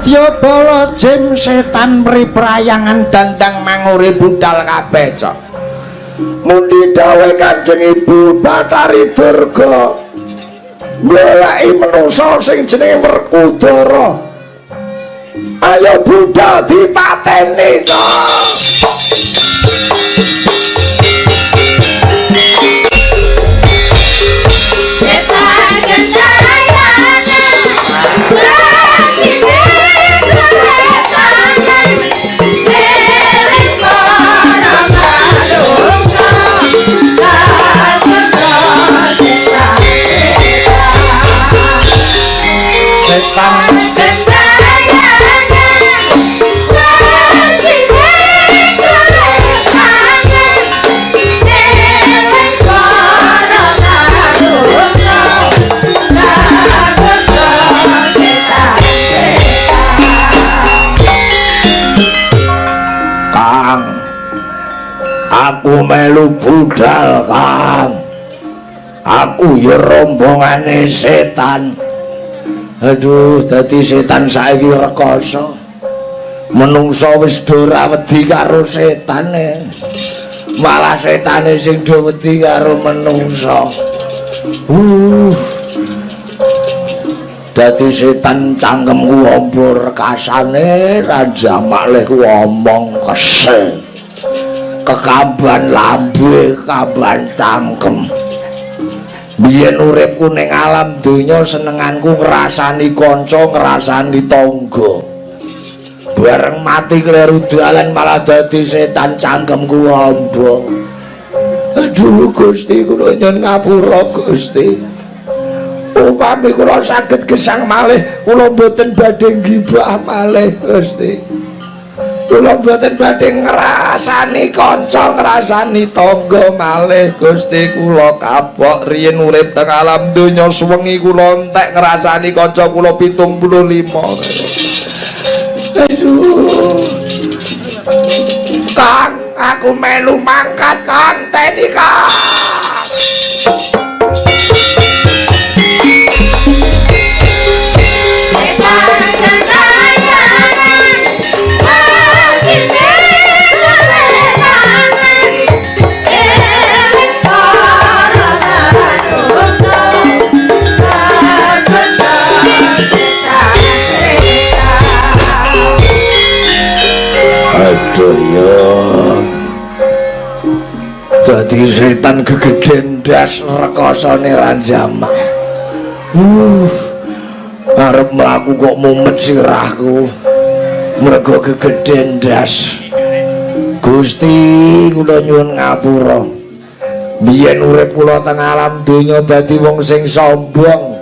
Wadyabala jim setan priprayangan dandang mangure budal kabeh cok. Mundi dawuh Kanjeng Ibu Bathari Durga goleki menungsa sing jenenge Werkudara. Ayo budal dipateni cok. Setan gentayangan, batine golekanan, eling para manungsa, kagodha setan setan. Setan Gentayangan, batine golekanan, eling para manungsa, kagodha setan setan. Kang, aku melu budal Kang. Aku ya rombongane setan. Aduh, dadi setan saiki rekoso. Menungso wis do ora wedi karo setane. Malah setane sing do wedi karo menungso. Dadi setan cangkemku amba rekasane, ra jamak leh ku omong kesel. Kekamban lambe, kamban cangkem. Biyen uripku ning alam donya senenganku ngrasani kanca, ngrasani tangga. Bareng mati kleru dalan malah dadi setan cangkemku amba. Aduh Gusti, kula nyuwun ngapura Gusti. Upami kula saged gesang malih, kula mboten badhe nggibah malih Gusti. Kula mboten badhe ngrasani kanca, ngrasani tangga malih Gusti. Kula kapok riyin urip teng alam donya suwengi kula entek ngrasani kanca kula 75. Aduh. Kang, aku melu mangkat Kang, teni Kang. Setan gentayangan, batine golekanan, eling para manungsa, kagodha setan setan. Aduh ya. Dadi setan gegeden das rekosone ra jamak. Arep mlaku kok mumet sirahku. Mergo gegeden das. Gusti, kula nyuwun ngapura. Biyen urip kula teng alam donya dadi wong sing sombong.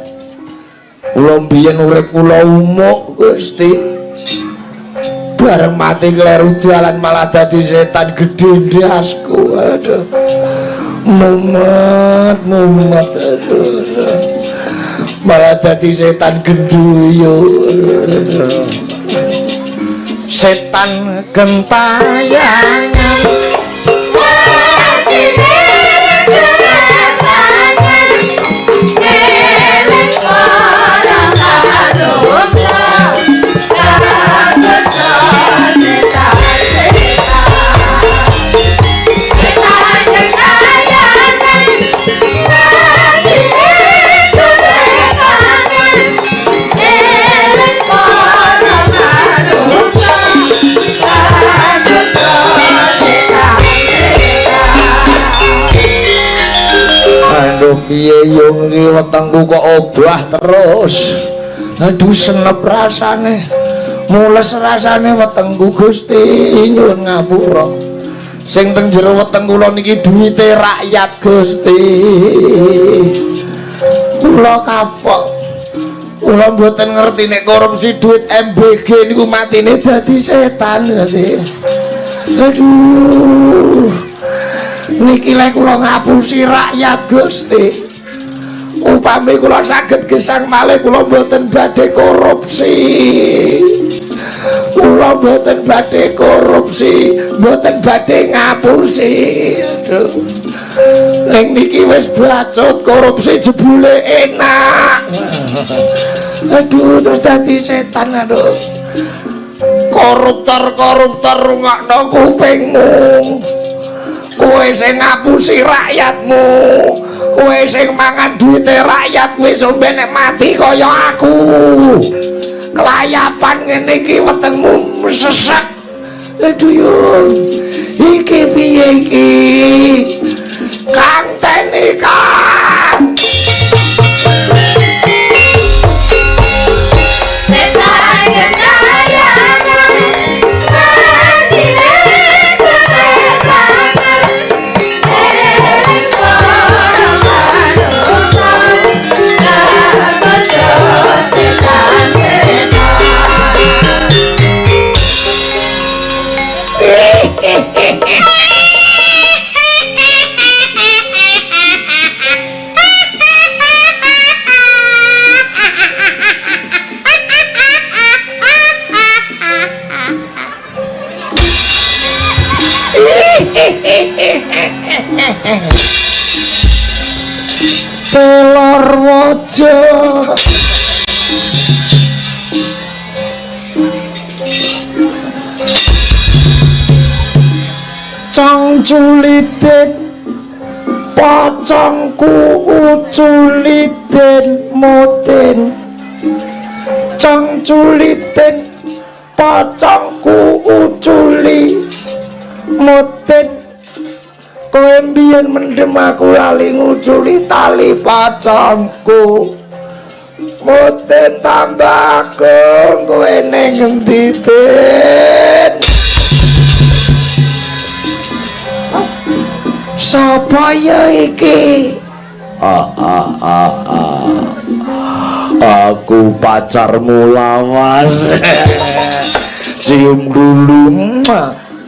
Kula biyen urip kula umuk Gusti. Bareng mati kleru dalan malah dadi setan gedhe ndasku. Aduh. Mumet, mumet. Aduh. Malah dadi setan gendhuyo. Setan gentayangan, Batine golekanan, eling para manungsa, kagodha setan setan. Setan gentayangan, batine golekanan, eling para manungsa, kagodha setan setan. Aduh piye yung iki wetengku kok obah terus. Aduh senep rasane, mules rasane wetengku Gusti, nyuwun ngapura. Sing teng jero weteng kula niki duwite rakyat Gusti. Kula kapok. Kula mboten ngerti nek korupsi duit MBG niku matine dadi setan Gusti. Aduh. Niki lek kula ngapusi rakyat Gusti. Upami kula saged gesang malih kula mboten badhe korupsi. Kula mboten badhe korupsi, mboten badhe ngapusi. Aduh. Ning niki wis bacut korupsi jebule enak. Aduh, terus dadi setan aduh. Koruptor-koruptor rungokno kupingmu. Kowe sing ngapusi rakyatmu, kowe sing mangan duwite rakyat, kowe sampe nek mati kaya aku. Kelayapan ngene iki wetengmu sesek. Aduh yun, iki piye iki? Kang Teni Kang. Setan gentayangan, masine ketetangan, eling para manungsa, kagodha setan-setan. Telor waja. Cong culiten pocongku uculiten moten. Cong culiten pocongku uculi moten. Kowe mbiyen mendem aku lali nguculi tali pocongku. Moten tambah agung kowe ning ngendi Den? Sapa ya iki? Aku pacarmu lawas. Cium dulu.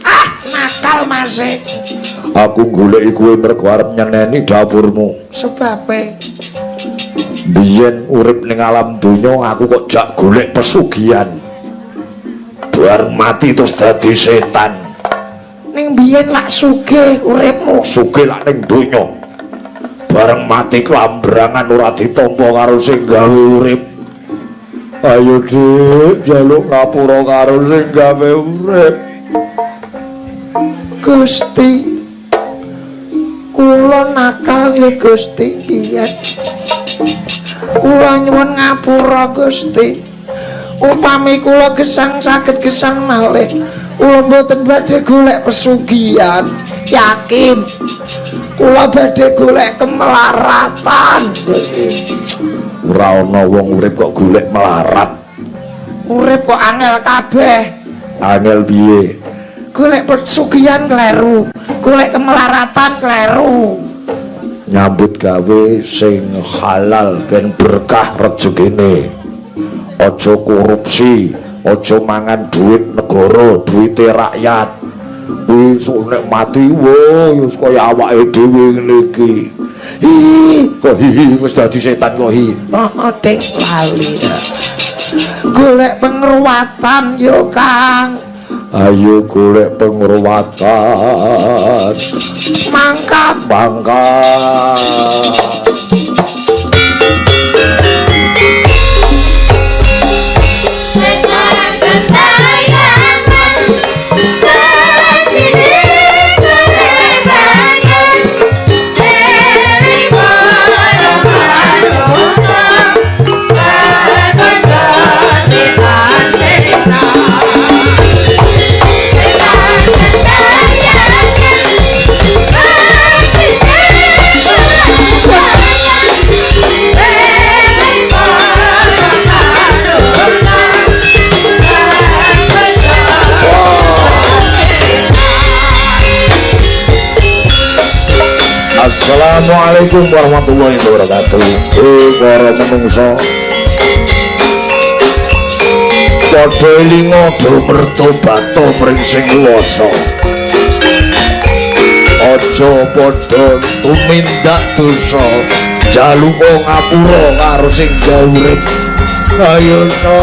Ah, nakal masih. Aku goleki kowe mergo arep nyeneni dapurmu. Sebabe biyen urip ning alam donya aku kok jak golek pesugihan. Bar mati terus dadi setan. Ning biyen lak sugih uripmu. Sugih lak ning donya. Bareng mati klambrangan ora ditampa karo sing gawe urip. Ayo Dik, njaluk ngapura karo sing gawe urip. Gusti, kula nakal nggih Gusti biyen. Kula nyuwun ngapura Gusti. Upami kula gesang saged gesang malih, kula mboten badhe golek pesugihan. Yakin kula badhe golek kemelaratan. Ora ana wong urip kok golek melarat. Urip kok angel kabeh. Angel piye? Golek pesugihan kleru, golek kemelaratan kleru. Nyambut gawe sing halal ben berkah rejekine. Aja korupsi, aja mangan duit negara, duwite rakyat. Kuwi sok nek mati wo ya wis kaya awake dhewe ngene iki. Hi, kok hi wis dadi setan kok hi. Oh, ding lali. Golek pengruwatan yo Kang. Ayo golek pengruwatan. Mangkat, mangkat. Setan gentayangan, bajine ketetangan, eling para manungsa, kagodha setan-setan. Setan gentayangan, bajine ketetangan, eling para manungsa, kagodha setan-setan. Assalamualaikum warahmatullahi wabarakatuh. Para menungso, padha elinga do mertobat mring sing kuwasa. Aja padha tumindak dosa, jaluka ngapura karo sing gawe urip. Ayo to.